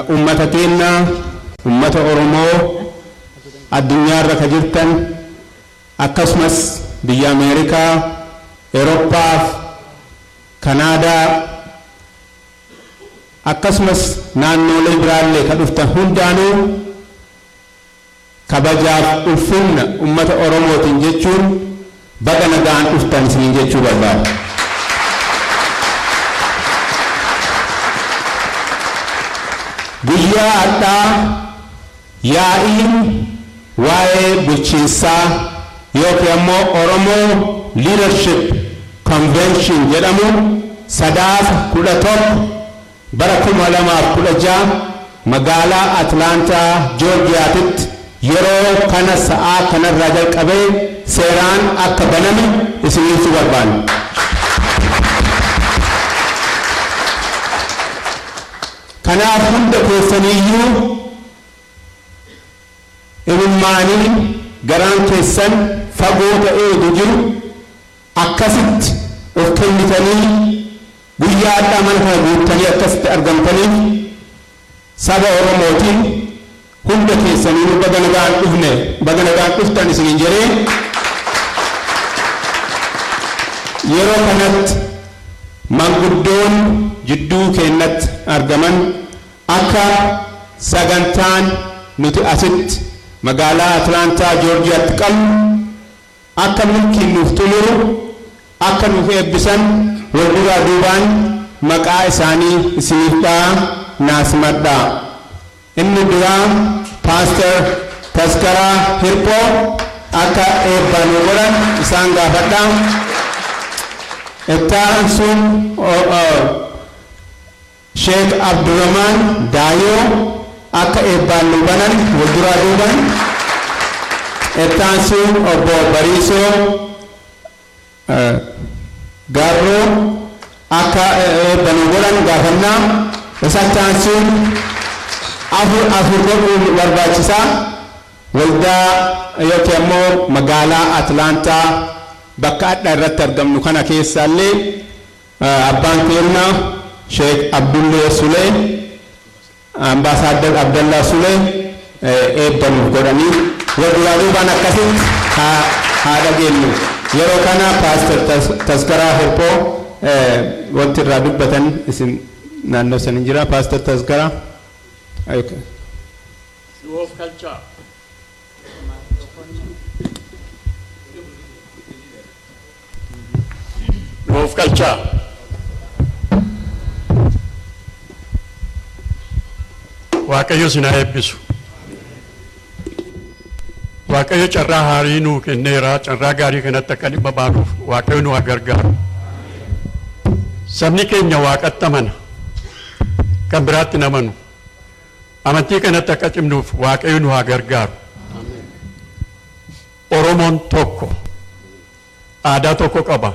Ummata keenya, ummata Oromoo addunyaarra ka jirtan, akkasumas biyya Ameerikaa, Awurooppaaf, Kanaadaa, akkasumas naannoolee biraallee ka dhuftan hundaanuu kabajaaf ulfinna ummata Oromootiin jechuun baga nagaan dhuftan isiniin jechuu barbaada. Guyyaa har'aa yaa'iin waa'ee bulchiinsaa yookiin ammoo Oromoo Leadership Convention jedhamu Sadaasa 11 bara 2016 magaalaa Atlaantaa Joorjiyaatitti yeroo kana sa'aa kanarraa jalqabee seeraan akka baname isin ibsuu barbaanna. Kanaaf hunda keessaniyyuu imimmaanii garaan keessan fagoo ta'ee utuu jiru akkasitti of kennitanii guyyaa har'aa mana kana guuttanii akkasitti argamtaniif saba Oromootiin hunda keessaniinuu baga nagaan dhufne, baga nagaan dhuftan isiniin jedhee, yeroo kanatti manguddoon jidduu keenyatti argaman akka sagantaan nuti asitti magaalaa Atlaantaa Joorjiyaatti qabnu akka milkiin nuuf xumuru akka nuuf eebbisan wal duraa duubaan maqaa isaanii isiniif dha'a, naasimadhaa. Inni duraa Paaster Taskaraa Hirphoo akka eebba nu godhan isaan gaafadhaa. Itti aansuun Sheek Abdurrahman Daayoo akka eebbaan nu banan wal duraa duuban. Itti aansuun Obbo Bariisoo Gaarroo akka eebba nu godhan gaafannaa. Isatti aansuun afur afur godhuun barbaachisaa. Waldaa yookiin ammoo magaalaa Atlaantaa bakka adda irratti argamnu kana keessaallee abbaan keenya Sheek Abdullee Sulee, Ambaasaadar Abdallaa Sulee eebba nuuf godhanii wal duraa duubaan akkasitti haa dhageenyu. Yeroo kana Paaster Taskaraa Hirphoo wanti irraa dubbatan isin naannoo san hin jira. Paaster Taskaraa. Okay. Of culture. Of culture. Waaqayyo isin haa eebbisu. Waaqayyo carraa haarii nuu kenneera. Carraa gaarii kanatti akka dhimma baanuuf Waaqayyo nu haa gargaaru. Sabni keenya Waaqatti amana. Kan biraatti hin amanu. Amantii kanatti akka cimnuuf Waaqayyo nu haa gargaaru. Oromoon tokko. Aadaa tokko qaba.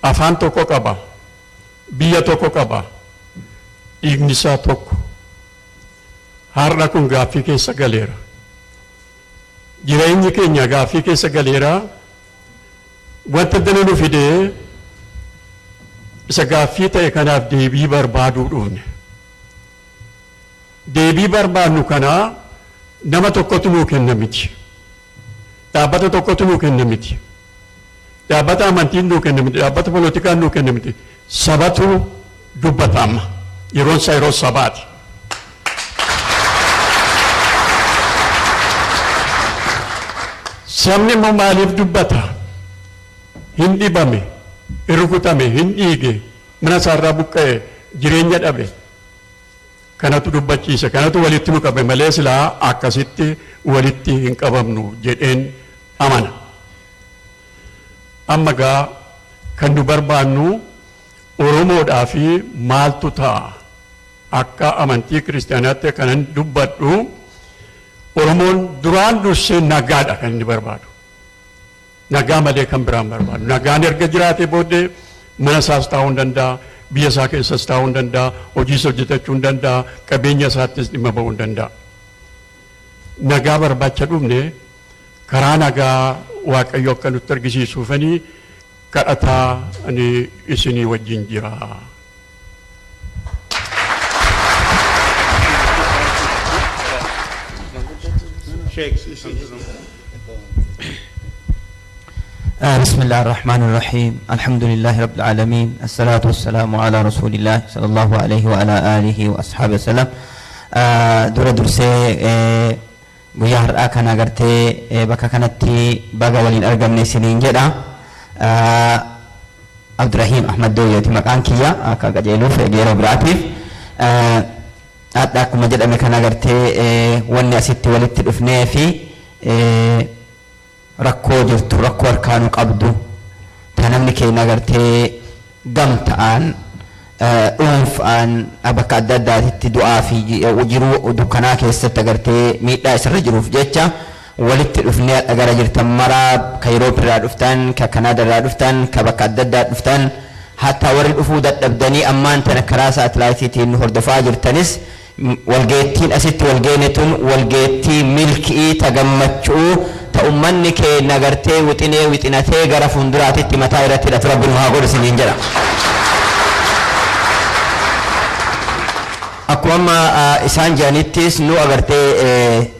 Afaan tokko qaba. Biyya tokko qaba. Dhiigni isaa tokko. Har'a kun gaaffii keessa galeera. Jireenyi keenya gaaffii keessa galeera. Wanta dana nu fidee isa gaaffii ta'e kanaaf deebii barbaaduu dhufne. Deebii barbaadnu kanaa nama tokkotu nuu kenna miti. Dhaabbata tokkotu nuu kenna miti. Dhaabbata amantiin nuu kenna miti. Dhaabbata poolitikaan nuu kenna miti. Sabatu dubbata amma. Yeroon isaa yeroo sabaati. Sabni immoo maaliif dubbata? Hin dhibame, hin rukutame, hin dhiige, mana isaarraa buqqa'e, jireenya dhabe. Kanatu dubbachiise, kanatu walitti nu qabe malee silaa akkasitti walitti hin qabamnu jedheen amana. Amma gaa kan nu barbaannu Oromoodhaa fi maaltu ta'a? Akka amantii kiristaanaatti kanan dubbadhu, Oromoon duraan dursee nagaadha kan inni barbaadu. Nagaa malee kan biraan barbaadu. Nagaan erga jiraatee booddee mana isaas taa'uu hin danda'a, biyya isaa keessas taa'uu hin danda'a, hojiis hojjetachuu hin danda'a, qabeenya isaattis dhimma ba'uu hin danda'a. Nagaa barbaacha dhufne, karaa nagaa Waaqayyo akka nutti argisiisuufanii kadhataa ani isinii wajjin jira. Sheek. بسم الله الرحمن الرحيم الحمد لله رب العالمين الصلاة والسلام على رسول الله صلى الله عليه وعلى آله وأصحابه وسلم. Dura dursee guyyaa har'aa kana agartee bakka kanatti baga waliin argamne isiniin jedha. Abdurrahiim Ahmad Dooyyooti maqaan kiyya akka qajeeluuf yeroo biraatiif. Hadha akkuma jedhame kana agartee wanni asitti walitti dhufnee fi rakkoo jirtu, rakkoo harkaanuu qabdu, ta namni keenya agartee gamta'aan dhuunfaan bakka adda addaatitti du'aa fi jiruu dukkanaa keessatti agartee miidhaa isarra jiruuf jecha walitti dhufnee hadha gara jirtan maraa, ka Yuroop irraa dhuftan, ka Kanaadaa irraa dhuftan, ka bakka adda addaa dhuftan, hatta warri dhufuu dadhabdanii ammaan tana karaa saatalaayitiitiin nu hordofaa jirtanis, walgeettiin asitti walgeene tun walgeettii milki'ii ta gammachuu ta ummanni keenya agartee wixinee wixinatee gara fuulduraatitti mataa irratti hidhatu Rabbi nu haa godhu isiniin jedha. Akkuma amma isaan jedhanittis nu agartee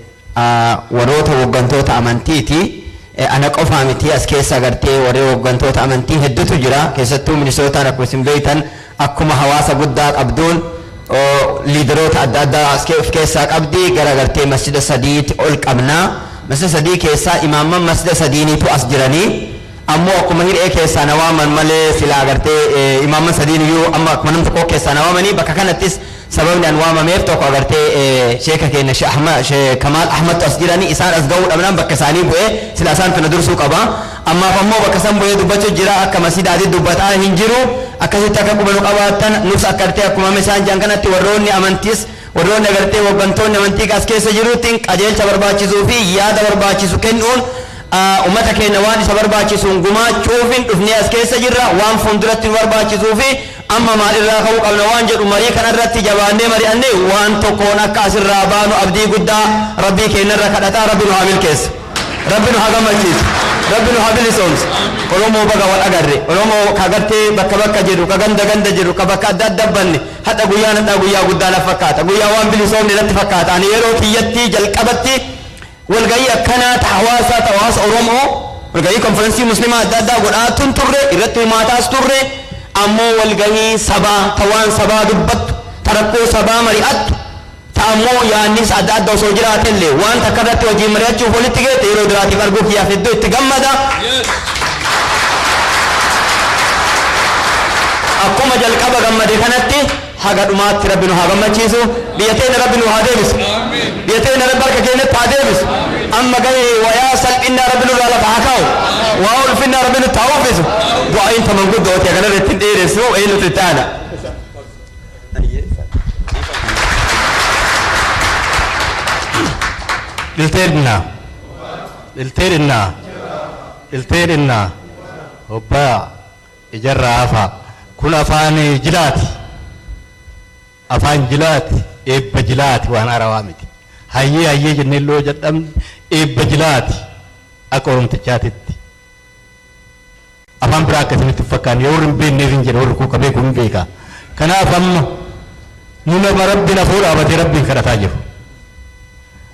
warroota hooggantoota amantiiti. Ana qofaa miti, as keessa agartee warri hooggantoota amantii hedduutu jira. Keessattuu Minisootaan akkuma isin beektan akkuma hawaasa guddaa qabduun leaderoota adda addaa as of keessaa qabdi. Gara agartee masjida sadiitti ol qabna. Masjida sadii keessaa imaamman masjida sadiiniitu as jiranii. Ammoo akkuma hir'ee keessaa na waaman malee silaa agartee imaamman sadiin iyyuu amma akkuma nam tokko keessaa na waamanii. Bakka kanattis sababni an waamameef tokko agartee sheeka keenya Sheekh Kamaal Ahmadtu as jiranii, isaan as ga'uu dhabnaan bakka isaanii bu'ee sila isaan tuna dursuu qaba. Ammaaf ammoo bakka san bu'ee dubbachuu jira, akka masjidaatti dubbataa hin jiru. Akkasitti akka qubanu qabaattan nus agartee akkuma amma isaan jedhan kanatti warroonni amantiis, warroonni agartee hooggantoonni amantii as keessa jiruutiin qajeelcha barbaachisuu fi yaada barbaachisu kennuun ummata keenya waan isa barbaachisuun gumaachuufin dhufnee as keessa jirra. Waan fuulduratti nu barbaachisuu fi amma maalirraa ka'uu qabna waan jedhu marii kanarratti jabaannee mari'annee waan tokkoon akka asirraa baanu abdii guddaa Rabbii keenyarra kadhataa. Rabbi nu haa milkeessu, Rabbi nu haa gammachiisu, Rabbi nu haa bilisoomsu. Oromoo baga wal agarre. Oromoo ka gartee bakka bakka jedhu, ka ganda ganda jedhu, ka bakka adda adda banne, hadha guyyaan hadha guyyaa guddaa na fakkaata, guyyaa waan bilisoomne natti fakkaata. Ani yeroo kiyyatti jalqabatti walgahii akkanaa ta hawaasaa, ta hawaasa Oromoo, walgahii konferensii muslimaa adda addaa godhaa tun turre, irratti hirmaataas turre. Ammoo walgahii sabaa ta waan sabaa dubbattu, ta rakkoo sabaa mari'attu, ta ammoo yaannis adda adda osoo jiraatellee waan takka irratti wajjin mari'achuuf walitti geette yeroo duraatiif arguu kiyyaaf hedduu itti gammada. Akkuma jalqaba gammade kanatti haga dhumaatti Rabbi nu haa gammachiisu. Biyya teenya Rabbi nu haa deebisu. Biyya teenya Rabbi harka keenyatti haa deebisu. Amma gahee wayaa salphinnaa Rabbi nurraa lafa haa kaa'u. Waa ulfinnaa Rabbi nutti haa uffisu. Du'aayin ta manguddooti kanarra ittiin dheeressu, eenyutu itti aana? Ilteedhinaa. Ilteedhinaa. Ilteedhinaa. Obbaa ijarraa hafaa. Kun afaan jilaati. Afaan jilaati. Eebba jilaati, waan haarawaa miti. Hayyee hayyee jennee loo jedhamne eebba jilaati akka Oromtichaatitti. Afaan biraa akkasinitti fakkaan yoo warri hin beekneef hin jedhe, warri kuuka beeku hin beeka. Kanaaf amma nu nama Rabbiin afoo dhaabatee Rabbiin kadhataa jiru.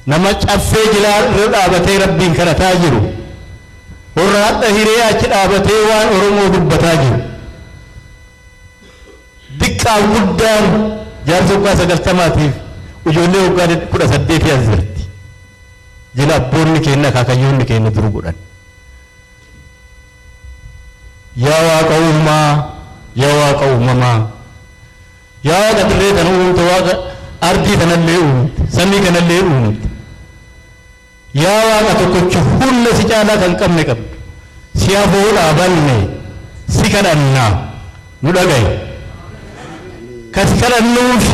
Nama caffee jilaa irra dhaabatee Rabbiin kadhataa jiru. Warra hadha hiree achi dhaabatee waan Oromoo dubbataa jiru. Diqqaan guddaan jaarsa waggaa 90tiif ijoollee waggaa 18 as jirti. Jila abboonni keenya, akaakayyoonni keenya duru godhan. Yaa Waaqa uumaa, yaa Waaqa uumamaa, yaa Waaqa dirree kana uumte, Waaqa ardii kanallee uumte, samii kanallee uumte. Yaa Waaqa tokkocha humna si caalaa kan qabne qabdu. Si afoo dhaabanne si kadhannaa, nu dhagaye. Ka si kadhannuuf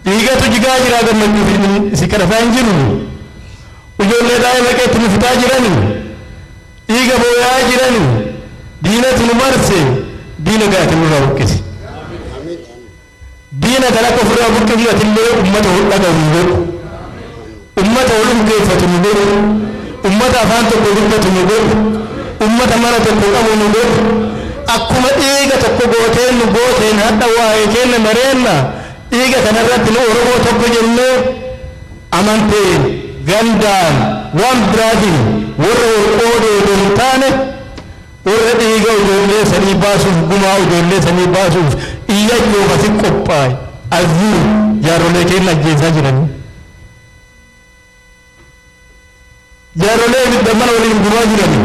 dhiigatu jigaa jiraa, gammachuuf si kadhataa hin jiru. Ijoollee daa'ima keetti nu fitaa jirani. Dhiiga booyaa jirani. Diinatu nu marse, diina gaati nurraa buqqisi. Diina kan akka ofirraa buqqifnu atillee ummata ol dhagahu nu godhu. Ummata ol urgeeffatu nu godhu. Ummata afaan tokko dubbatu nu godhu. Ummata mana tokko qabu nu godhu. Akkuma dhiiga tokko gooteen nu gooteen hadha waa'ee kenna mareenna dhiiga kanarratti nu Oromoo tokko jennee amanteen, gandaan, waan biraatiin warra wal qoodee odoo hin taane warra dhiiga ijoollee sanii baasuuf gumaa ijoollee sanii baasuuf iyyannoof asi qophaa'e as jiru jaarrolee keenya ajjeesaa jiranii. Jaarrolee ibidda mana waliin gubaa jiranii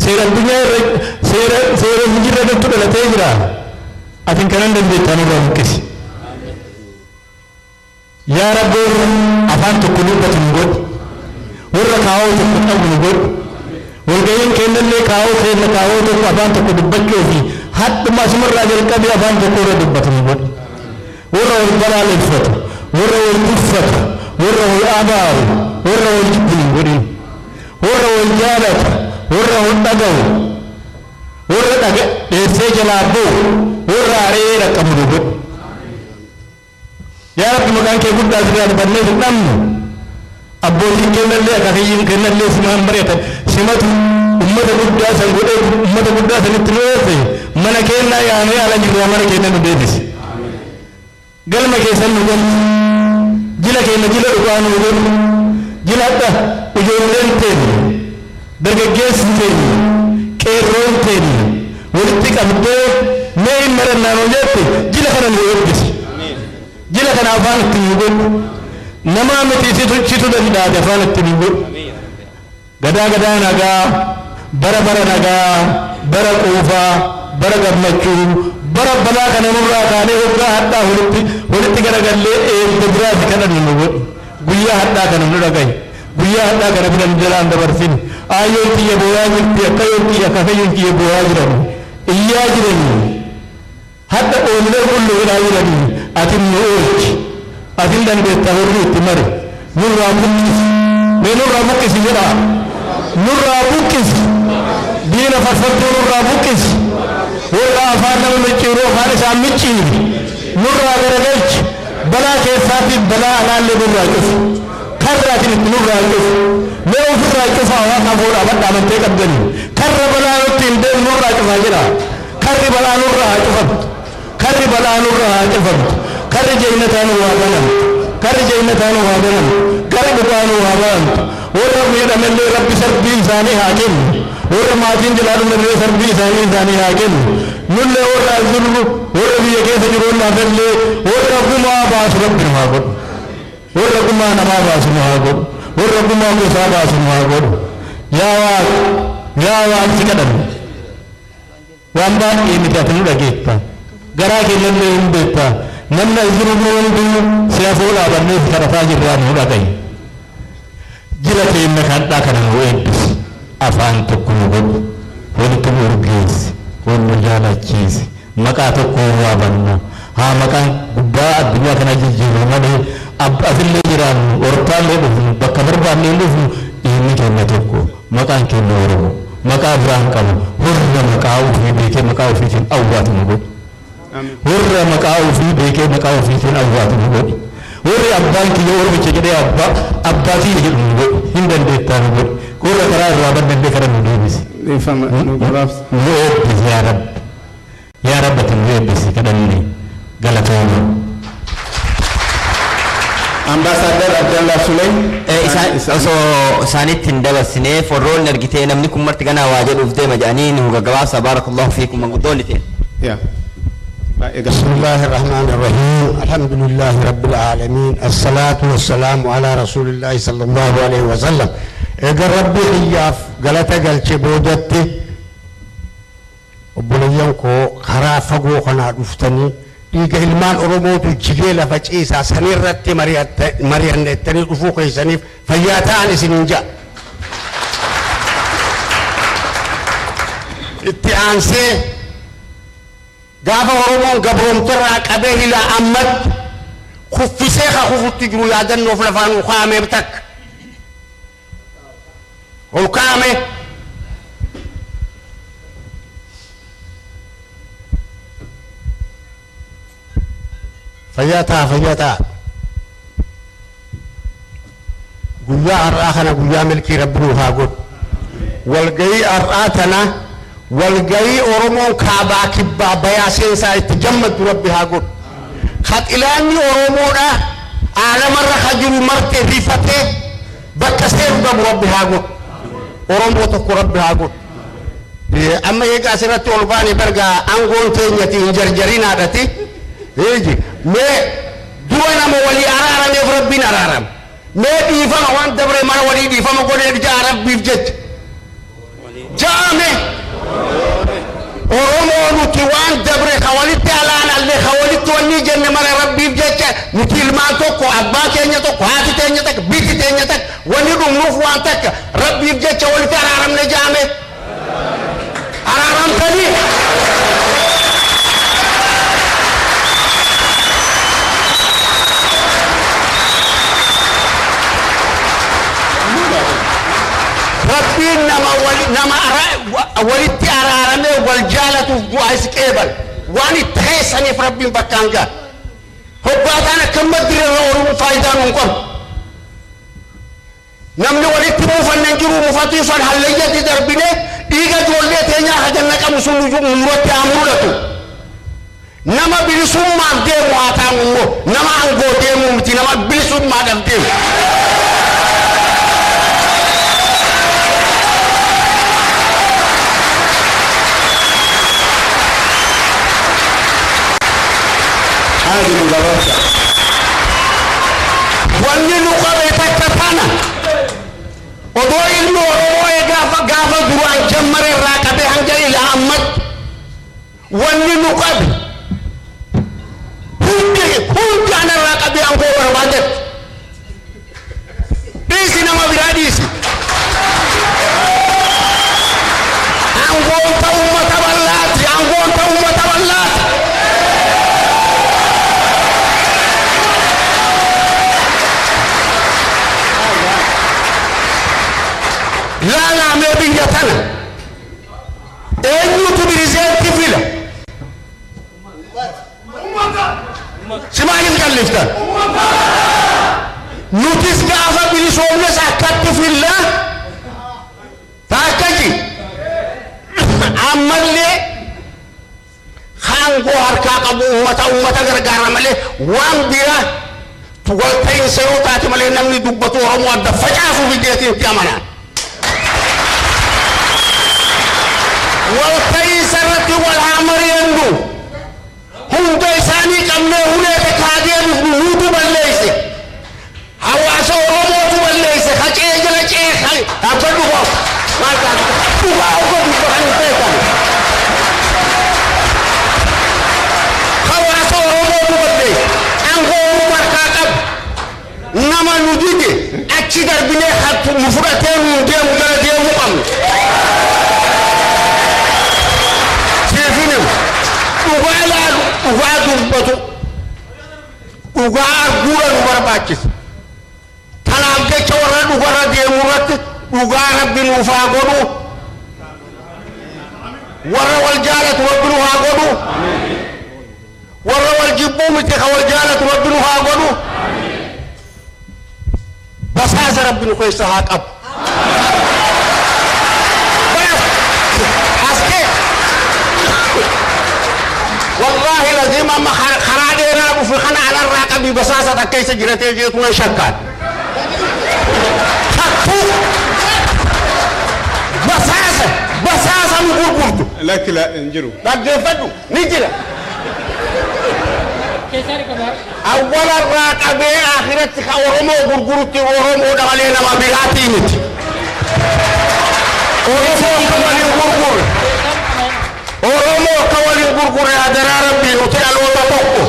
seera addunyaa irra seera seera hin jirre irratti dhalatee jira atin kanan dandeettaa nurraa buqqisi. Yaa Rabbi afaan tokko dubbatu nu godhi warra kaawoo tokko qabu nu godhi. Walga'iin kennallee kaawoo kenna kaawoo tokko afaan tokko dubbachuu fi hadduma asumarraa jalqabee afaan tokko irra dubbatu nu godhi. Warra wal balaaleffatu, warra wal tuffatu, warra wal abaaru, warra wal jibbu nu godhin. Warra wal jaalatu, warra wal dhaga'u, warra dhaga dheessee jalaa bu'u, warra ari'ee dhaqqabu nu godhi. Yaa Rabbi maqaan kee guddaa sirraa dubannee hin dhabnu. Abbootiin kennallee akaakayyiin kennallee simaan mari'atan simatu ummata guddaa san godhee ummata guddaa sanitti nu oofe mana kennaa yaanee ala jirraa mana kenna nu deebise. Galma keessan nu galchi. Jila keenya jila dhugaa nu godhu. Jila hadha ijoolleen teenya dargaggeessi teenya qeerroon teenya walitti qabdee mee hin marannaa nuu jette jila kana nu eebbisi. Jila kana afaan ittiin nu godhu. Nama miti situ danda'ate afaan ittiin nu godhu. Gadaa gadaa nagaa, bara bara nagaa, bara quufaa, bara gammachuu, bara balaa kana nurraa kaanee hoggaa hadhaa walitti walitti garagallee eebba biraati kana nu godhu. Guyyaa hadhaa kana nu dhagahi. Guyyaa hadhaa kana bira nu jalaan dabarsini. Aayyoon kiyya booyaa jirti, akkayyoon kiyya akaakayyoon kiyya booyaa jiran. Iyyaa jiranii. Hadha oollee qullu godhaa jiranii. Ati nu oolchi. Atin dandeetta horri itti mari. Nurraa buqqisi. Mee nurraa buqqisi jedhaa. Nurraa buqqisi. Diina farfattuu nurraa buqqisi. Warra afaan nama micciiru afaan isaan micciiri. Nurraa garagalchi. Balaa keessaatiif balaa alaallee nurraa cufi. Karra atin itti nurraa cufi. Mee ofirraa cufaa waan hafuudha badha amantee qabdanii. Karra balaa nutti hin deemnu nurraa cufaa jedha. Karri balaa nurraa haa cufamtu. Karri balaa nurraa haa cufamtu. Karri jeennataa nu haa banamtu. Karri jeennataa nu haa banamtu. Karri dhugaa nu haa banamtu. Warra miidhamallee Rabbi sarbii isaanii haa kennu. Warra maatiin jalaa dhumallee sarbii isaanii isaanii haa kennu. Nullee warra as jirru warra biyya keessa jiru hafallee warra gumaa baasu Rabbi nu haa godhu. Warra gumaa namaa baasu nu haa godhu. Warra gumaa gosaa baasu nu haa godhu. Yaa Waaq, yaa Waaq si kadhanna. Waan baay'ee miti ati nu dhageetta. Garaa keenyallee hin beekta. Namni as jiru hunduu si afoo dhaabannee si kadhataa jirraa nu dhagahi. Jila keenya kadhaa kana nu eebbisi. Afaan tokko nu godhu. Walitti nu urgeessi. Wal nu jaalachiisi. Maqaa tokko waabanna. Haa maqaan gubbaa addunyaa kana jijjiirru malee asillee jiraannu ortaallee dhufnu bakka barbaannee dhufnu dhiigni keenya tokko maqaan keenya Oromoo maqaa biraan qabu warra maqaa ofii beekee maqaa ofiitiin awwaatu nu godhu. Warra maqaa ofii beekee maqaa ofiitiin awwaatu nu godhi. Warri abbaan kiyya Oromicha jedhee abbaa abbaa kiyya jedhu nu godhi. Hin dandeettaa nu godhi. Warra karaa irraa baddanillee karaa nu deebisi. Dhiifama nu gabaabsa. Nu eebbisi yaa Rabbi. Yaa Rabbi ati nu eebbisi kadhanne galatooma. Ambaasaadar Abdallaa Suley. Isaan osoo isaanitti hin dabarsine forroonni argitee namni kun marti ganaa waa jedhuuf deema jedhanii nu gaggabaabsa baarakallahu fiikum manguddoonni ta'e. Yaa. Baay'ee بسم الله الرحمن الرحيم الحمد لله رب العالمين الصلاة والسلام على رسول الله صلى الله عليه وسلم eega rabbi kiyyaaf galata galche boodatti obboleeyyan koo karaa fagoo kanaa dhuftanii dhiiga ilmaan Oromootu jigee lafa ciisaa sanirratti mari'annettanii dhufuu keessaniif fayyaa ta'an isiniin ja'a. Itti aansee gaafa Oromoon gabroomtarraa qabee ilaa ammatti kuffisee ka kufutti jiru yaadannoof lafaan ol kaa'ame takka. Ol kaa'ame. Fayyaa ta'a fayyaa ta'a. Guyyaa har'aa kana guyyaa milkii rabbi nuuf haa godhu. Walgayii har'aa tana walgayii Oromoon kaabaa kibbaa bayaa seensaa itti gammaddu rabbi haa godhu. Haxilaanni Oromoodha aalamarra ka jiru marte rifatee bakka seeru qabu Rabbi haa godhu. Oromoo tokko Rabbi haa godhu. Amma eega asirratti ol baane barga aangoon teenyati hin jarjarinaadhati. Eeji mee dura nama walii araarameef Rabbiin araarame. Mee dhiifama waan dabre mara walii dhiifama godhee ja'a Rabbiif jecha. Ja'ame. Oromoo nuti waan dabre ka walitti alaalallee ka walitti wanni jenne mara Rabbiif jecha nuti ilmaan tokko, abbaa keenya tokko, haati teenya takka, biyyi teenya takka, wanni dhumnuuf waan takka Rabbiif jecha walitti araaramne ja'ame. Araaramtanii. Rabbiin nama walitti araaramee wal jaalatuuf du'aa is qeebal waan itti heessaniif Rabbiin bakkaan ga'a. Hoggaataan akka maddirra ooluun faayidaa nuun qabu. Namni walitti muufanne hin jiru mufatii sun hallayyatti darbinee dhiiga ijoollee teenyaa hajanna qabu sun nurratti haa mul'atu. Nama bilisummaaf deemu haa ta'u immoo nama aangoo deemu miti, nama bilisummaadhaaf deemu. Wanni nu qabe takka tana odoo ilmi Oromoo gaafa duraan jammare irraa qabee hanga ilaa ammatti wanni nu qabe hundi anarraa qabee aangoo barbaadetti. Dhiisi nama biraa dhiisi. Aangoon ta'uu uummata bal'aati. Aangoon ta'uu uummata bal'aati. Laalamee biyya tana eenyutu pirezidaantii fila? Si maaliif qalliftan? Nutis gaafa bilisoomnes akkatti filla taakkaji ammallee aangoo harkaa qabu uummata gargaara malee waan biraa walta'iinsa yoo taate malee namni dubbatu Oromoo adda facaasuu biyyeetiin itti amanaan. Walta'iinsa irratti wal haa mari'annu. Hunda isaanii qabnee ulee takkaa deebifnu nuutu balleesse. Hawaasa Oromootu balleesse. Hacee jala cee dhaabbadhu koo. Maal taate? Dhugaa osoo dubbatan hin beekan. Hawaasa Oromootu balleesse. Aangoo nu harkaa qabu. Nama nu dide achi darbinee nu fudhatee nu deemu jala deemuu qabnu. Dhugaa ilaalu, dhugaa dubbatu, dhugaa arguudha nu barbaachisa. Kanaaf jecha warra dhugarra deemu irratti dhugaa Rabbi nuuf haa godhu. Warra wal jaalatu Rabbi nu haa godhu. Warra wal jibbuu miti ka wal jaalatu Rabbi nu haa godhu. Basaasa Rabbi nu keessa haa qabu. Wallahi lazim amma karaa dheeraa dhufe kana alarraa qabi basaasa takka isa jiratee jeetu nan shakkaan. Hattuu basaasa nu gurgurtu. Lakki hin jiru. Dhaggeeffadhu ni jira. Awwalarraa qabee akhiratti ka Oromoo gurgurutti Oromoo malee nama biraatii miti. Oromoo akka waliin gurgurre. Oromoo akka waliin gurgurre hadaraa Rabbii nuti dhaloota tokko.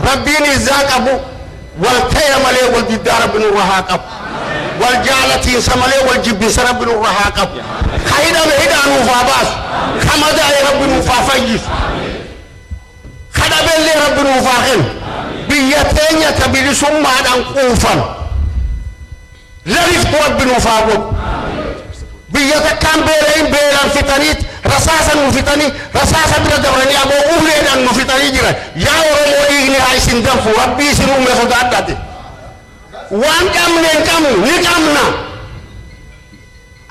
Rabbiin izzaa qabu wal ta'e malee wal diddaa Rabbi nurra haa qabu. Wal jaalatiinsa malee wal jibbinsa Rabbi nurra haa qabu. Ka hidhame hidhaa nuuf haa baasu. Ka madaa'e Rabbi nuuf haa fayyisu. Ka dhabeellee Rabbi nuuf haa kennu. Biyya teenya ta bilisummaadhaan quufan. Laliftu Rabbi nuuf haa godhu. Biyya takkaan beela'in beelaan fixaniit rasaasa nu fixanii rasaasa bira dabranii aboo uleedhaan nu fixanii jiran. Yaa Oromoo dhiigni haa isin danfu Rabbii isin uume sodaadhate. Waan qabne hin qabnu ni qabna.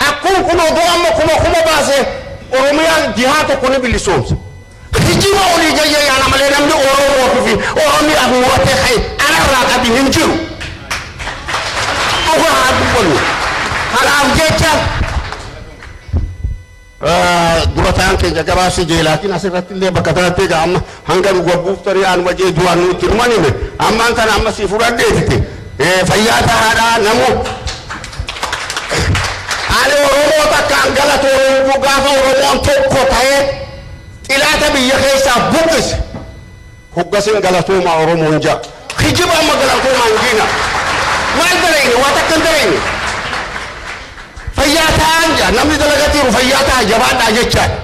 Akkuma kun odoo amma kuma baasee Oromiyaan jihaa tokko ni bilisoomsa. Kijiba olii jayya yaana malee namni Oromootii fi Oromiyaaf muratee ka'e anarraa qabi hin jiru. Kanaaf jecha dura ta'an keenya gabaabsi jeelaatiin asirratti illee bakka kanatti egaa amma hanga nu gabbuuftanii anuma jee duraan nu itti dhuman hime ammaan kana amma si fudhadheetite fayyaa tahaadhaa namu. Ani Oromoo takkaan galatoomuu gaafa Oromoon tokko ta'ee xilaata biyya keessaa buqqise hoggasin galatoomaa Oromoon ja'a. Kijiba amma galatoomaa hin jiina. Maal dareyne waa takka hin dareyne. Fayyaa ta'an jaa namni dalagatiiru fayyaa ta'a jabaadhaa jechaadha.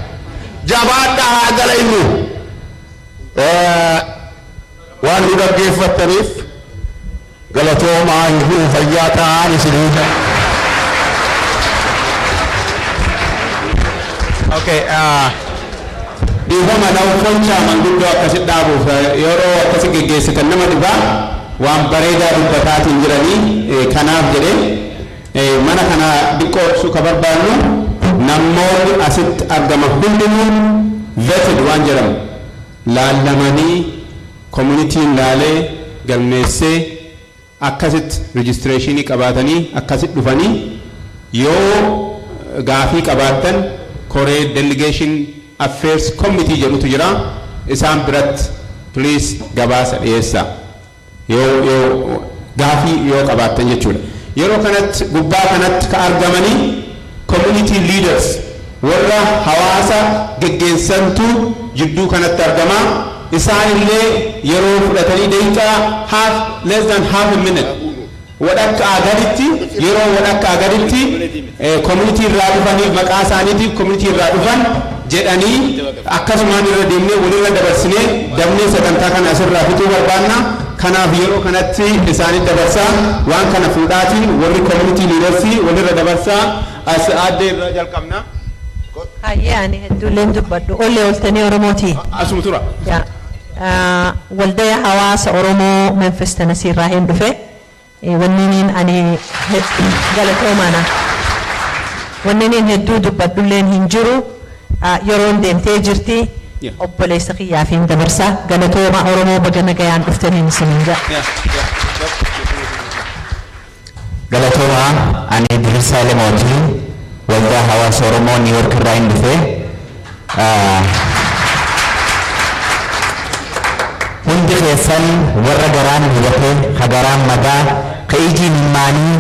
Jabaadhaa haa dalaynu. Waan nu dhaggeeffattaniif galatoomaa hin jiru fayyaa ta'an isinii ja'a. Okay, dhiifama dhawfolchaa manguddoo akkasi dhaabuuf yeroo akkasi geggeessitan nama dhibaa waan bareedaa dubbataatiin jiranii kanaaf jedhee mana kana diqqoo ibsuu ka barbaannu namoonni asitti argaman hundinuu vetted waan jedhamu laallamanii communityn laalee galmeessee akkasitti registration qabaatanii akkasitti dhufanii yoo gaafii qabaattan koree delegation affairs committee jedhutu jira isaan biratti please gabaasa dhiyeessaa yoo gaafii yoo qabaattan jechuudha. Yeroo kanatti gubbaa kanatti ka argamanii community leaders warra hawaasa geggeessantu jidduu kanatti argama. Isaan illee yeroo fudhatanii daqiiqaa half, less than half a minute, wadhakkaa gaditti, yeroo wadhakkaa gaditti community irraa dhufanii maqaa isaaniitiif community irraa dhufan jedhanii akkasumaan irra deemnee walirra dabarsinee dabnee sagantaa kana asirraa fixuu barbaanna. Kanaaf yeroo kanatti isaanii dabarsaa waan kana fuudhaatiin warri community leaders walirra dabarsaa as aaddee irraa jalqabna. Hayyee, ani hedduulleen dubbadhu. Ollee oltanii Oromooti. Asuma tura. Yaa. Waldaya hawaasa Oromoo Memphis Tennessee irraa hin dhufe. Wanniiniin ani galatoomaana. Wanniiniin hedduu dubbadhulleen hin jiru. Yeroon deemtee jirti. Obboleessa kiyyaaf hin dabarsa. Galatooma Oromoo, baga nagayaan dhuftaniin isiniin jedha. Galatoomaa, ani Diriirsaa Lemootii, waldaa hawaasa Oromoo New York irraa hin dhufe. Hundi keessan warra garaan gubate, ka garaan madaa, ka ijiin ilmaanii,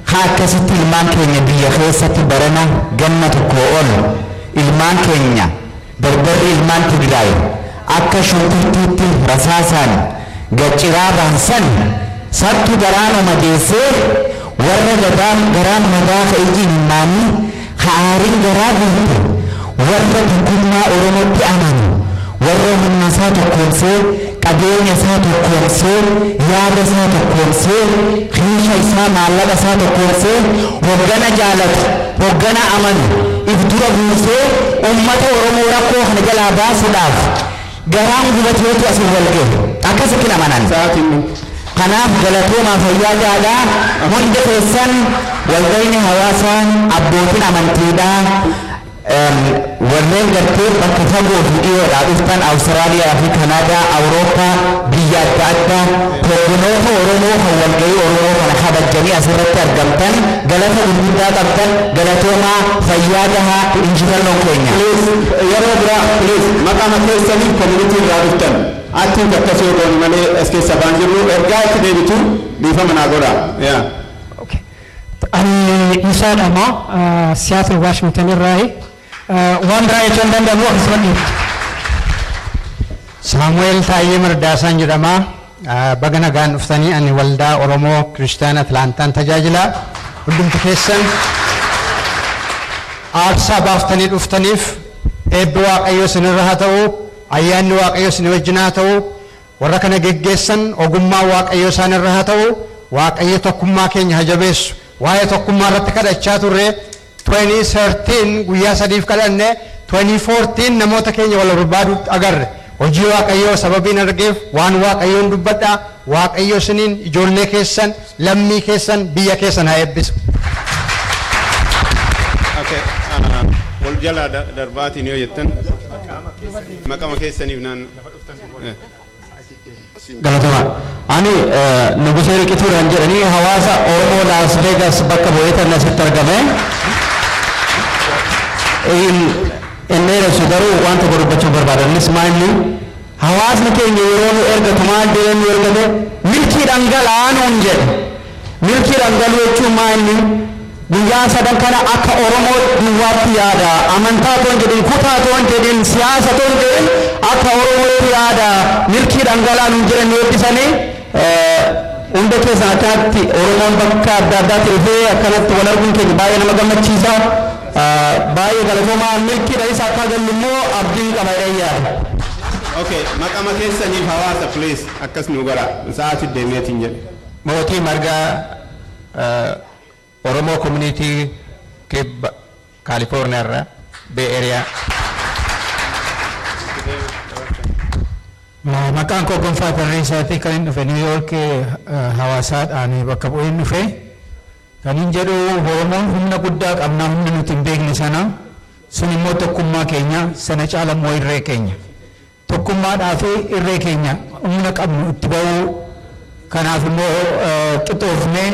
ka akkasitti ilmaan keenya biyya keessatti barana ganna tokko ol ilmaan keenya dardarri ilmaan Tigraay akka shunkurtiitti rasaasaan gacciraa baansan sattu garaanuma geessee warra gadaan garaan madaa, ka ijiin ilmaanii, ka aariin garaa guute, warra tokkummaa Oromootti amanu, warra humna isaa tokkoomsee, qabeenya isaa tokkoomsee, yaada isaa tokkoomsee, kiisha isaa, maallaqa isaa tokkoomsee, hoggana jaalatu, hoggana amanu if dura buusee ummata Oromoo rakkoo kana jalaa baasuudhaaf garaan gubateetu asii wal gahe akkasitti amanan. Kanaaf galatoomaa, fayyaa gaadhaa hundi keessan. Waldayni hawaasaa, abbootiin amantiidhaa, warreen gartee bakka fagoo fi dhiyoodhaa dhuftan, Awustiraaliyaa fi Kanaadaa, Awurooppaa, biyya adda addaa, hogganoota Oromoo kan walgahii Oromoo kana kabajanii asirratti argamtan galata gurguddaa qabdan. Galatoomaa, fayyaa gahaa, injifannoon keenya. Yeroo biraa please maqaa keessaniif community irraa dhuftan atti akkas yoo goone malee as keessa baan jirru ergaa itti deebitu dhiifama naa godha. Yaa. Ani Isaa Dhama, Seattle, Washington irraayi. Waan biraa jechuu hin danda'amu, akkasuma dhiifti. Saamu'eel Taayyee Mardaasaan jedhama. Baga nagaan dhuftanii. Ani waldaa Oromoo Kiristaana Atlaantaan tajaajila. Hundumti keessan aarsaa baaftanii dhuftaniif eebbi Waaqayyoo isinirra haa ta'u, ayyaanni Waaqayyoo isin wajjin haa ta'u, warra kana geggeessan ogummaa Waaqayyoo isaanirra haa ta'u, Waaqayyo tokkummaa keenya haa jabeessu. Waa'ee tokkummaa irratti kadhachaa turre. 2013 guyyaa sadiif kadhanne, 2014 namoota keenya wal barbaadu agarre. Hojii Waaqayyoo sababiin argeef waan Waaqayyoon dubbadha. Waaqayyo isiniin, ijoollee keessan, lammii keessan, biyya keessan haa eebbisu. Okay, wal jalaa darbaatiin yoo jettan maqama keessaniif naan. Galatoomaa. Ani Nugusee Riqituudhaan jedhanii hawaasa Oromoo. Las Vegas bakka bu'eetan asitti argame. Inni dheeressu garuu waan tokko dubbachuu barbaada. Innis maalli hawaasni keenya yeroo nu ergatu maal jedhee nu ergate milkii dhangala'aa nuun jedhe. Milkii dhangala'uu jechuun maalli guyyaa sadan kana akka Oromoo duwwaatti yaada. Amantaa toon jedhin, kutaa toon jedhin, siyaasa toon jedhin akka Oromootti yaada. Milkii dhangala'aa nuun jedhan nu eebbisanii hunda keessan akkanatti Oromoon bakka adda addaatti dhufee akkanatti wal arguun keenya baay'ee nama gammachiisa. Baay'ee galatoomaa milkiidha isa akka gallu immoo abdiin qaba jedhee yaada. Okay, maqama keessaniif hawaasa please akkas nu godha. Sa'aatii deemeetiin jedhe. Mootii Margaa Oromoo Community Kibba Kaalifoorniyaa irraa Bay Area. Maqaan koo Gonfaa Tarreessaati kan inni dhufe New York hawaasaadhaan bakka bu'een dhufe. Kan inni jedhu Oromoon humna guddaa qabna humna nuti hin beekne sana sun immoo tokkummaa keenya sana caala immoo irree keenya. Tokkummaadhaa fi irree keenya humna qabnu itti ba'uu kanaaf immoo qixoofnee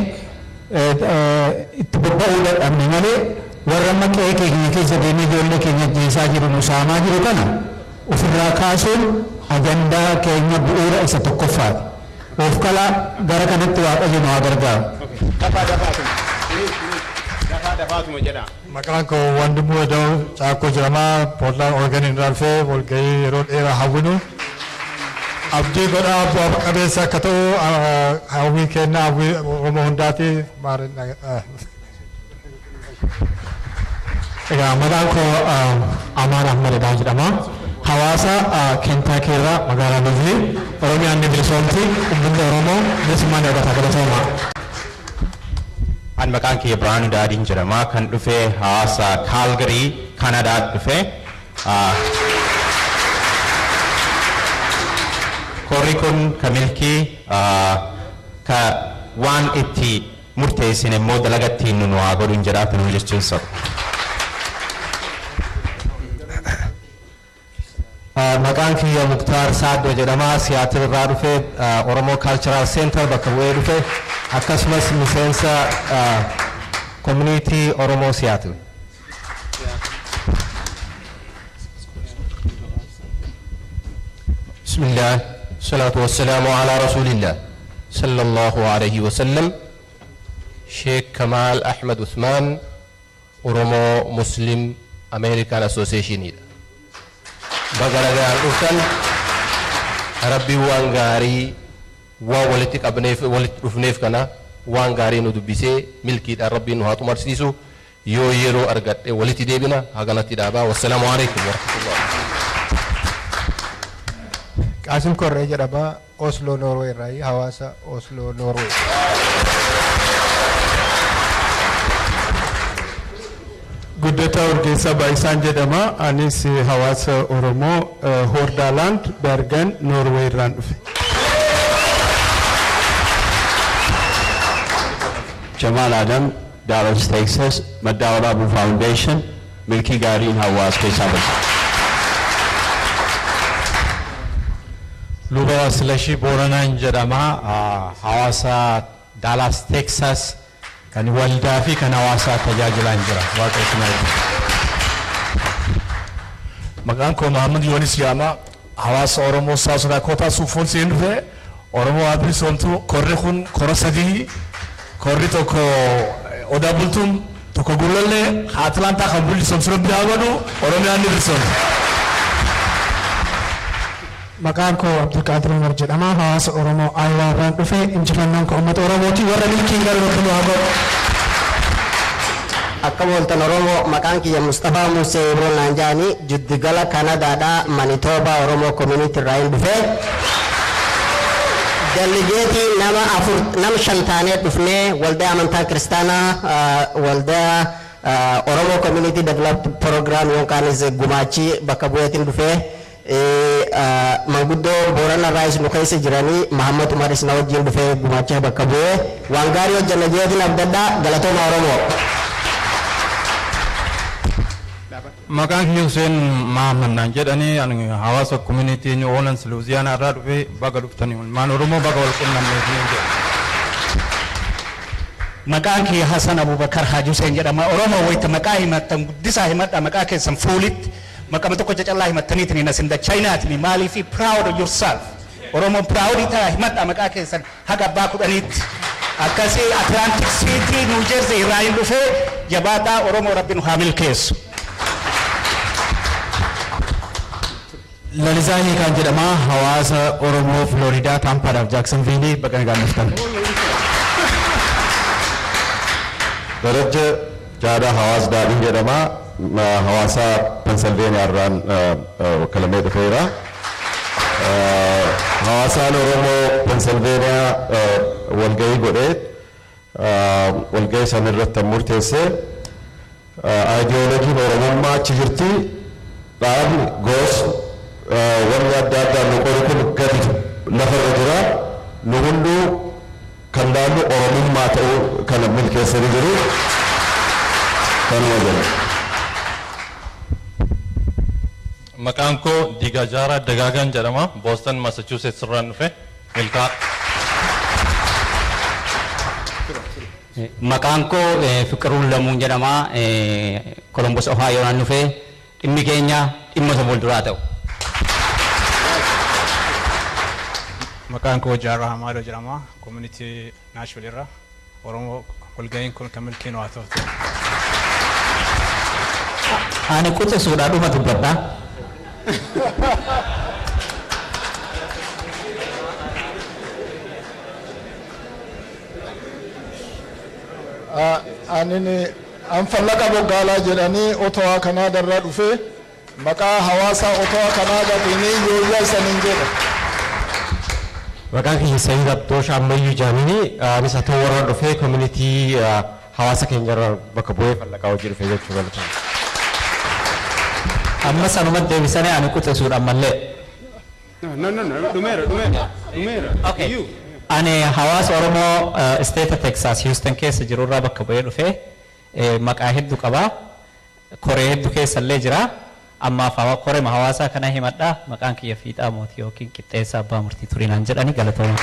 itti bobba'uu dadhabne malee warra amma qe'ee keenya keessa deemee ijoollee keenya ajjeesaa jiru nu saamaa jiru kana ofirraa kaasuun ajandaa keenya bu'uura isa tokkoffaati. Of kala gara kanatti Waaqayyo nu haa gargaaru. Dafaa dafaatuma. Dafaa dafaatuma jedha. Maqaan koo Wandimuu Edoo Caakkoo jedhama. Poortland Oregon irraa dhufee walgahii yeroo dheeraa hawwinu. Abdii godhaa bu'aa qabeessa akka ta'u hawwii kennaa hawwii Oromoo hundaati. Egaa maqaan koo Amaan Ahmad Edaa jedhama. Hawaasa Kentaakii irraa magaalaa Luzii Oromiyaan ni bilisoomti. Uummanni Oromoo bilisummaa ni argata galatooma. An maqaan kiyya Birhaanuu Daadiin jedhama. Kan dhufe hawaasa Kaalgarii, Kanadaa dhufe. Korri kun ka milkii ka waan itti murteessine immoo dalagattiin nu haa godhuun jedhaa nu jechuun soba. Maqaan kiyya Muktaar Saaddoo jedhama. Siyaatil irraa dhufe Oromoo Cultural Center bakka bu'ee dhufe akkasumas miseensa community Oromoo Siyaatil. Bismillah, salatu wassalamu ala rasulillah sallallahu alayhi wa sallam. Sheikh Kamal Ahmed Uthman, Oromo Muslim American Association. Baga nagaan dhuftan Rabbi waan gaarii waan walitti qabneef walitti dhufneef kana waan gaarii nu dubbisee milkiidhaan Rabbiin nu haa xumarsiisu yoo yeroo argadhe walitti deebina haganatti dhaabaa wassalaamu alaikum warahmatullah. Qaasim Korree jedhama Oslo Norway irraa hawaasa Oslo Norway. Guddataa Urgeessaa Baay'isaan jedhama. Anis hawaasa Oromoo Hordaland Bergen Norway irraan dhufe. Jamal Adam, Dallas, Texas, Madda Walabu Foundation, milkii gaariin hawaasa keessaa basa. Luba Silashii Booranaan jedhama. Hawaasa Dallas, Texas kan waldaa fi kan hawaasaa tajaajilaan jira. Waaqa isin eebbisu. Maqaan koo Mahammad Yoonis jedhama. Hawaasa Oromoo South Dakota Sioux Falls dhufe. Oromoo haa bilisoomtu. Korri kun kora sadii. Korri tokko Odaa Bultuun tokko Gullallee Atlaantaa kan bilisoomsu Rabbi haa godhu. Oromiyaan ni bilisoomti. Maqaan koo Abdulqaadir Umar jedhama. Hawaasa Oromoo Aayilaa irraan dhufe. Injifannoon koo uummata Oromooti. Warra milkiin garuu Rabbi nu haa godhu. Akka mooltan Oromoo maqaan kiyya Mustafaa Musee Ibroon naan jedhani jiddugala Kanadaadhaa Manitoobaa Oromoo Community irraa hin dhufe. Delegeetii nama afur nama shan taanee dhufnee waldaa amantaa kiristaanaa waldaa Oromoo Community Development Program yookaanis gumaachi bakka bu'eetiin dhufee manguddoo Boorana Raayis nu keessa jiranii Mahammad Umaris na wajjin dhufee gumaacha bakka bu'ee waan gaarii hojjanna jeetiin abdadhaa galatooma Oromoo. Maqaan kiyya Hussein Mahammad naan jedhanii ani hawaasa community New Orleans Louisiana irraa dhufee baga dhuftanii ilmaan Oromoo baga wal qunnamneef niin jedha. Maqaan kiyya Hassan Abubakar Haji Hussein jedhama. Oromoo wayita maqaa himattan guddisaa himadha maqaa keessan fuulitti. Maqama tokko cacallaa himattaniitiin asin dachayinaatiin maaliif proud of yourself. Oromoon proud ta'a himadha maqaa keessan haga abbaa 10tti. Akkasii Atlantic City, New Jersey irraa hin dhufee jabaadhaa Oromoo Rabbi nu haa milkeessu. Lalisaa Hiikaan jedhama. Hawaasa Oromoo Floridaa, Taampaadhaaf Jaaksonviilii bakka nagaan dhuftan. Darajja Jaadaa Hawaas Daadhiin jedhama. Hawaasa Pensilveeniyaa irraan wakkalamee dhufeera. Hawaasaan Oromoo Pensilveeniyaa walgahii godhee walgahii san irratti murteessee aayidiyooloojiin Oromummaa achi jirti. Dhaabni goos wanni adda addaa nu qoru kun gadi lafarra jira. Nu hunduu kan laallu Oromummaa ta'uu kana milkeessanii jiru. Kanuma jedha. Maqaan koo Diigaa Jaaraa Dagaagaan jedhama. Boston, Massachusetts irraan dhufe. Milkaa. Maqaan koo Fiqiruun Lamuun jedhama. Columbus, Ohio irraan dhufe. Dhimmi keenya dhimma isa fuulduraa ta'u. Maqaan koo Jaarraa Hamaadoo jedhama. Community Nashville irra. Oromoo walga'iin kun kan milkiin haa ta'u. Ani quxisuudha dhuma dubbadha. Anin Anfallaqa Boggaalaa jedhanii Otowaa Kanaadarraa dhufee maqaa hawaasa Otowaa Kanaadaatiin yooyyaa isaniin jedha. Maqaan kiyya Sayyid Abdoosh Ammayyuu Jaamini anis atoo warra dhufee community hawaasa keenyarraa bakka bu'ee Fallaqaa hojii dhufee jechuu galatama. Amma sanumatti deebisanii ani quxisuudha ammallee. No, no, no, dhumeera, dhumeera, dhumeera. Okay. Ani hawaasa Oromoo State Texas Houston keessa jirurraa bakka bu'ee dhufee maqaa hedduu qaba. Koree hedduu keessa illee jira. Ammaaf korema hawaasaa kana himadha. Maqaan kiyya Fiixaa Mootii yookiin Qixxeessaa Abbaa Murtii Turinaan jedhani galatooma.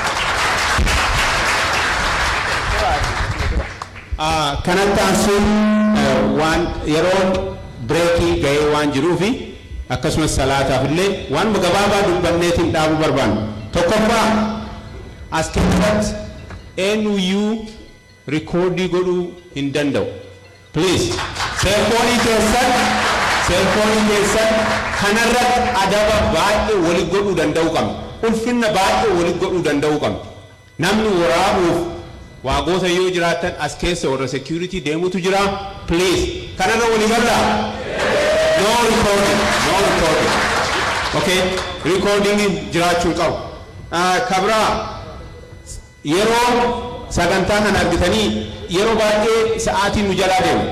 Kanatti aansuun waan yeroon breakii ga'ee waan jiruufi akkasumas salaataaf illee waan gabaabaa dubbanneetiin dhaabuu barbaannu. Tokkoffaa as keessatti eenyuyyuu rikoordii godhuu hin danda'u. Please, seelfoonii keessan kanarratti adaba baay'ee wali godhuu danda'uu qabna. Ulfinna baay'ee wali godhuu danda'uu qabna. Namni waraabuuf waagoota yoo jiraatan as keessa warra security deemutu jira. Please, kanarra walii galaa. No recording, no recording. Okay, recording jiraachuu qabu. Kabraa yeroo sagantaa kana argitanii yeroo baay'ee sa'aatiin nu jalaa deemu.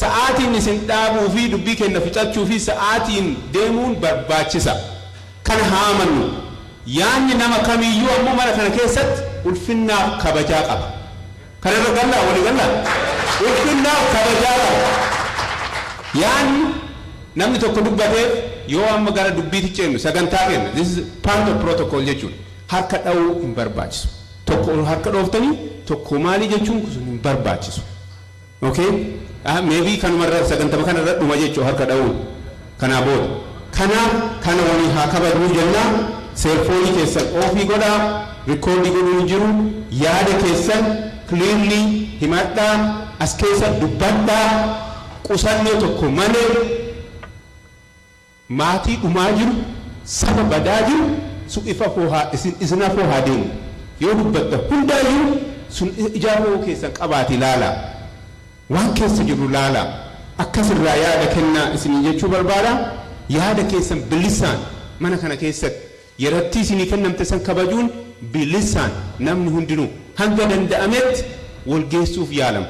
Sa'aatiin isin dhaabuu fi dubbii kenna fixachuu fi sa'aatiin deemuun barbaachisa. Kana haa amannu. Yaanni nama kamiyyuu ammoo mana kana keessatti ulfinnaaf kabajaa qaba. Kanarra gallaa walii gallaa. Ulfinnaaf kabajaa qaba. Yaanni namni tokko dubbateef yoo amma gara dubbiitti ceenu sagantaa kenna. This is part of protocol jechuudha. Harka dha'uu hin barbaachisu. Tokko harka dhooftanii tokko maalii jechuun kun hin barbaachisu. Okay? Maybe kanumarra sagantama kanarra dhuma jechuudha harka dha'uun. Kanaa booda. Kanaaf kana walii haa kabajnu jennaa. Seelfoonii keessan oofii godhaa, rikoordii godhuu hin jiru, yaada keessan clearly himadhaa, as keessa dubbadhaa, qusannoo tokko malee maatii dhumaa jiru, saba badaa jiru, sun ifa foohaa isin afoo haa deemu. Yoo dubbatta hundaayyuu sun ijaa foo keessan qabaati ilaalaa. Waan keessa jiru ilaalaa. Akkasirraa yaada kennaa isinii jechuu barbaada. Yaada keessan bilisaan mana kana keessatti yeratti isinii kennamte san kabajuun bilisaan namni hundinuu hanga danda'ametti wal geessuuf yaalama.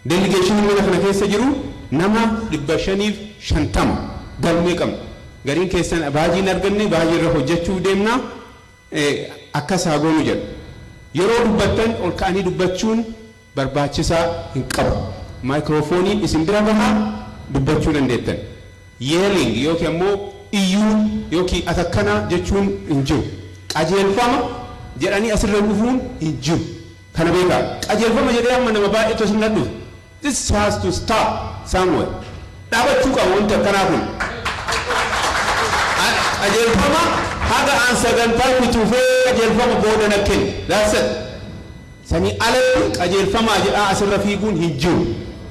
Delegeeshiniin mana kana keessa jiru nama 550 galmee qabna. Gariin keessan baajii hin arganne baajii irra hojjechuuf deemna akkas haa goonu jedhu. Yeroo dubbattan ol ka'anii dubbachuun barbaachisaa hin qabu. Maayikiroofooniin isin bira bahaa dubbachuu dandeettan. Yeeling yookiin ammoo iyyuu yookiin atakkanaa jechuun hin jiru. Qajeelfama jedhanii asirra dhufuun hin jiru. Kana beekaa qajeelfama jedhee amma nama baay'eetu isin dhufu. This has to stop somewhere. Dhaabachuu qaba wanti akkanaa kun. Qajeelfama haga aan sagantaa fituufee qajeelfama booda na kennu. That's it. Sanii alatti qajeelfamaa jedhaa asirra fiiguun hin jiru.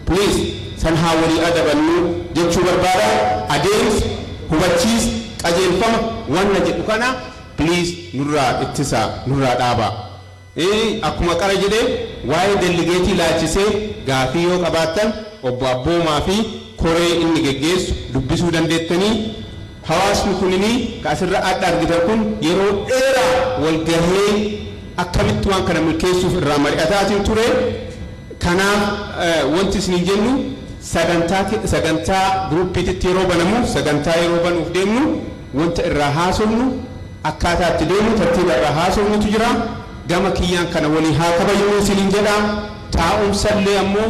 Please san haa walii adabannu jechuu barbaada. Adeemsa hubachiisa qajeelfama wanna jedhu kana please nurraa ittisaa, nurraa dhaabaa. Akkuma qara jedhee waa'ee delegateii laalchisee gaafii yoo qabaattan obbo Abboomaa fi koree inni geggeessu dubbisuu dandeettanii. Hawaasni kuninii ka asirra adda argitan kun yeroo dheeraa wal gahee akkamitti waan kana milkeessuuf irraa mari'ataatiin ture. Kanaaf wanti isin jennu, sagantaa groupiititti yeroo banamu, sagantaa yeroo banuuf deemnu, wanta irraa haasofnu, akkaataa itti deemu, tartiiba irraa haasofnutu jira. Gama kiyyaan kana walii haa kabajnu isiniin jedha. Taa'umsallee ammoo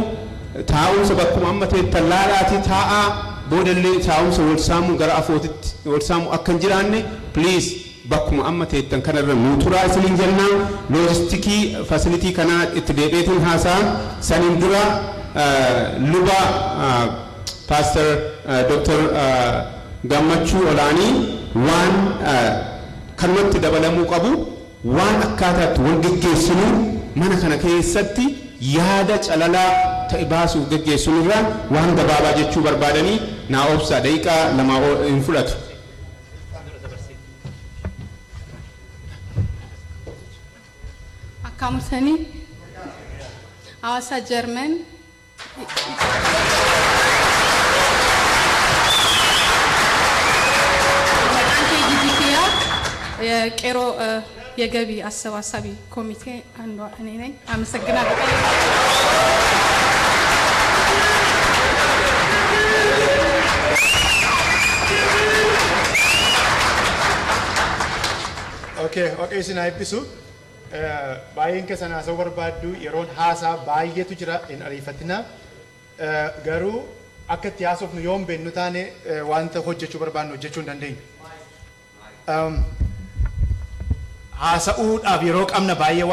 taa'umsa bakkuma amma teettan laalaati taa'aa. Boodallee taa'umsa wal saamuu, gara afootitti wal saamuu akka hin jiraanne, please bakkuma amma teettan kanarra nuu turaa isiniin jenna. Logisticii facility kanaa itti deebi'eetiin haasaa. Saniin dura luba Pastor Dr. Gammachuu Olaanii waan kanumatti dabalamuu qabu, waan akkaataatti wal geggeessinu mana kana keessatti yaada calalaa ta'e baasuuf geggeessinu irraa waan gabaabaa jechuu barbaadanii naa obsaa, daqiiqaa 2 hin fudhatu. Akkam ooltanii, hawaasa Jarman. Maqaan kee Gidikiyaa የቄሮ የገቢ አሰባሳቢ ኮሚቴ አንዷ እኔ ነኝ። አመሰግናለሁ። Okay, Waaqayyo isin haa eebbisu. Baay'een keessan haasa'uu barbaaddu, yeroon haasaa baay'eetu jira, hin ariifatina. Garuu akka itti haasofnu yoo hin beeknu taane, wanta hojjechuu barbaadnu hojjechuu hin dandeenyu. Haasa'uudhaaf yeroo qabna baay'ee.